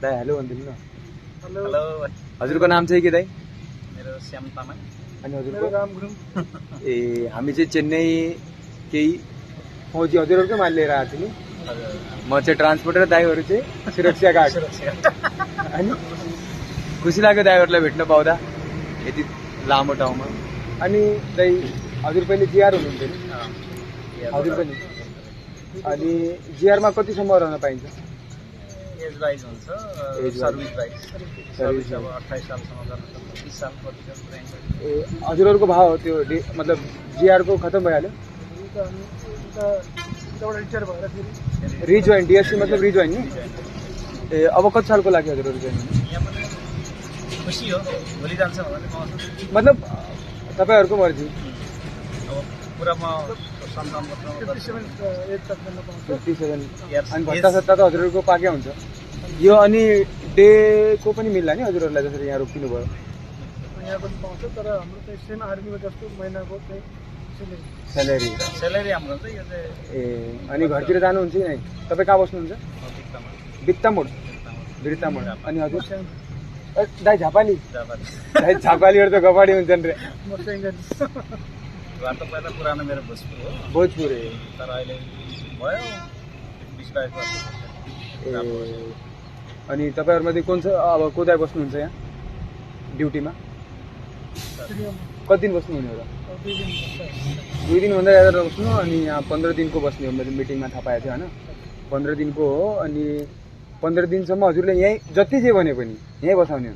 दाई हेलो भनिदिनु न। हेलो। हजुरको नाम चाहिँ के दाई? मेरो श्याम तामाङ। अनि हजुरको? राम गुरुङ। ए हामी चाहिँ चेन्नई केही फौजी हजुरहरूकै माल लिएर आएको थियौँ नि। म चाहिँ ट्रान्सपोर्टर, दाईहरू चाहिँ सुरक्षा गार्ड। अनि खुसी लाग्यो दाईहरूलाई भेट्न पाउँदा यति लामो ठाउँमा। अनि दाई हजुर पहिले जिआर हुनुहुन्थ्यो नि? हजुर पनि। अनि जिआरमा कतिसम्म रहन पाइन्छ? एज वाइज हुन्छ, सर्भिस वाइज। सर्भिस अब 28 सालसम्म गर्न सक्छ, 30 साल प्रतिशत रहन्छ। ए हजुरहरूको भाव हो त्यो मतलब जिआरको खतम भइहाल्यो? रिजोइन, डिएससी मतलब रिजोइन नि? ए अब कति सालको लागि हजुरहरू जोइन हुनु? यहाँ पनि खुसी हो, भोलि जान्छ भने मतलब तपाईँहरूको मर्जी? अब पुरा म 57 अनि भत्ता सत्ता त हजुरहरूको पाकै हुन्छ यो। अनि डेको पनि मिल्ला नि हजुरहरूलाई जसरी यहाँ रोकिनु भयो? यहाँ पनि पाउँछ तर हाम्रो चाहिँ सेम आर्मीको जस्तो महिनाको चाहिँ स्यालेरी हाम्रो चाहिँ यो चाहिँ। ए अनि घरतिर जानुहुन्छ कि नै? तपाईँ कहाँ बस्नुहुन्छ? बित्तामोड। बिर्तामोड। अनि हजुर? दाई झापाली। दाई झापालीहरू त गपाडी हुन्छन् रे। घर त पहिला पुरानो मेरो भोजपुर हो। भोजपुर तर अहिले भयो 20-22 वर्ष। ए अनि तपाईँहरूमध्ये कुन छ अब को दाई बस्नुहुन्छ यहाँ ड्युटीमा? कति दिन बस्नु हुने हो र? 2 दिनभन्दा ज्यादा बस्नु। अनि यहाँ 15 दिनको बस्ने हो, मैले मिटिङमा थाहा पाएको थिएँ होइन? 15 दिनको हो। अनि 15 दिनसम्म हजुरले यहीँ जति जे भने पनि यहीँ बसाउने हो।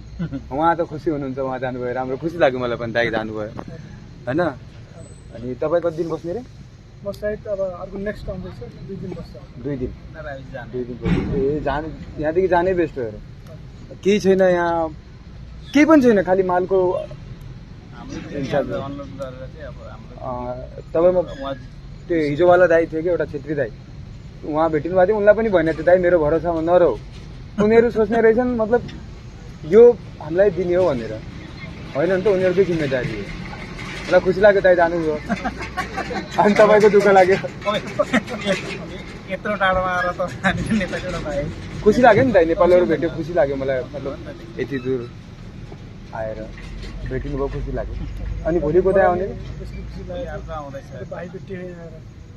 उहाँ त खुसी हुनुहुन्छ, उहाँ जानुभयो, राम्रो खुसी लाग्यो मलाई पनि दाइ जानुभयो होइन? अनि तपाईँ कति दिन बस्ने रे? म सायद अब अर्को नेक्स्ट आउँदैछ 2 दिन बस्छ। 2 दिन? 2 दिन ए जानु, यहाँदेखि जानै बेस्ट हो। केही छैन यहाँ, केही पनि छैन, खालि मालको तपाईँमा त्यो हिजोवाला दाई थियो कि एउटा छेत्री दाई, उहाँ भेटिनु भएको थियो। उनलाई पनि भनेको थियो दाई मेरो भरोसामा नरहौ, उनीहरू सोच्ने रहेछन् मतलब यो हामीलाई दिने हो भनेर, होइन नि त उनीहरूकै जिम्मेदारी हो। मलाई खुसी लाग्यो दाई जानुभयो। अनि तपाईँको दुःख लाग्यो? यत्रो टाढोमा आएर त नेपालीबाट पाएँ, खुसी लाग्यो नि दाई, नेपालीहरू भेट्यो खुसी लाग्यो मलाई। मतलब यति दूर आएर भेटिनु भयो खुसी लाग्यो। अनि भोलिको दाई आउने?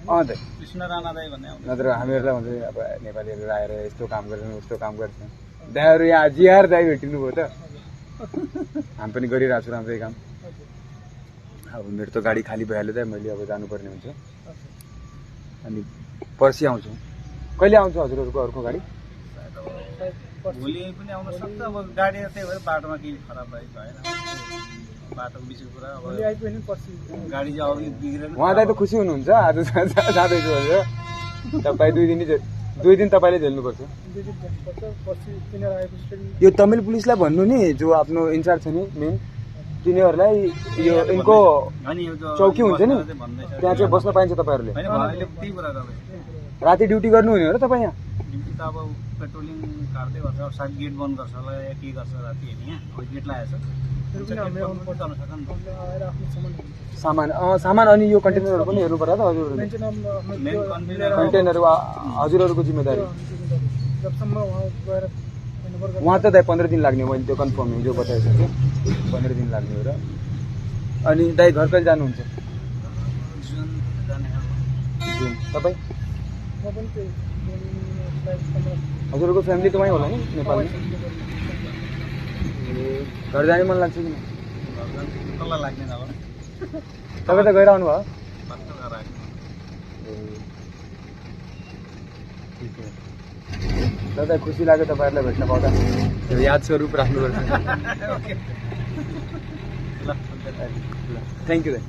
अँ दाइ कृष्ण राणा दाई भन्ने आउँछ। नत्र हामीहरूलाई हुन्छ अब नेपालीहरू आएर यस्तो काम गर्छन् उस्तो काम गर्छन्। दाइहरू यहाँ जिआर दाई भेटिनु भयो त? हामी पनि गरिरहेको छु राम्रै काम। अब मेरो त गाडी खाली भइहाल्यो दाइ, मैले अब जानुपर्ने हुन्छ। अनि पर्सि आउँछु। कहिले आउँछ हजुरहरूको अर्को गाडी? भोलि पनि आउन सक्छ। अब गाडी त्यही भएर बाटोमा केही खराब भएन, बाटोको बिचको कुरा। अब गाडी चाहिँ अघि बिग्रेन। उहाँ दाइ त खुसी हुनुहुन्छ आज जाँदैछु भनेर? तपाईँ 2 दिन तपाईँले झेल्नुपर्छ। यो तमिल पुलिसलाई भन्नु नि, जो आफ्नो इन्चार्ज छ नि मेन, तिनीहरूलाई यो यिनको चौकी हुन्छ नि त्यहाँ चाहिँ बस्न पाइन्छ तपाईँहरूले? राति ड्युटी गर्नुहुने हो र तपाईँ यहाँ? ड्युटी त अब पेट्रोलिङ काट्दै गर्छ, अब सायद गेट बन्द गर्छ होला या के गर्छ राति होइन? यहाँ गेट लगाएको छ सामान। सामान अनि यो कन्टेनरहरू पनि हेर्नु पर्छ त हजुरहरूले? कन्टेनरहरू हजुरहरूको जिम्मेदारी? उहाँ त दाइ 15 दिन लाग्ने हो, मैले त्यो कन्फर्म हिजो बताइसकेँ 15 दिन लाग्ने हो र। अनि दाइ घर कहिले जानुहुन्छ? जुन। तपाईँ? हजुरको फ्यामिली त वहीँ होला नि नेपालमा? घर जाने मन लाग्छ कि? तपाईँ त गएर आउनु भयो? दादा खुसी लाग्यो तपाईँहरूलाई भेट्न पाउँदा, यो याद स्वरूप राख्नुपर्छ। थ्याङ्क यू दाइ।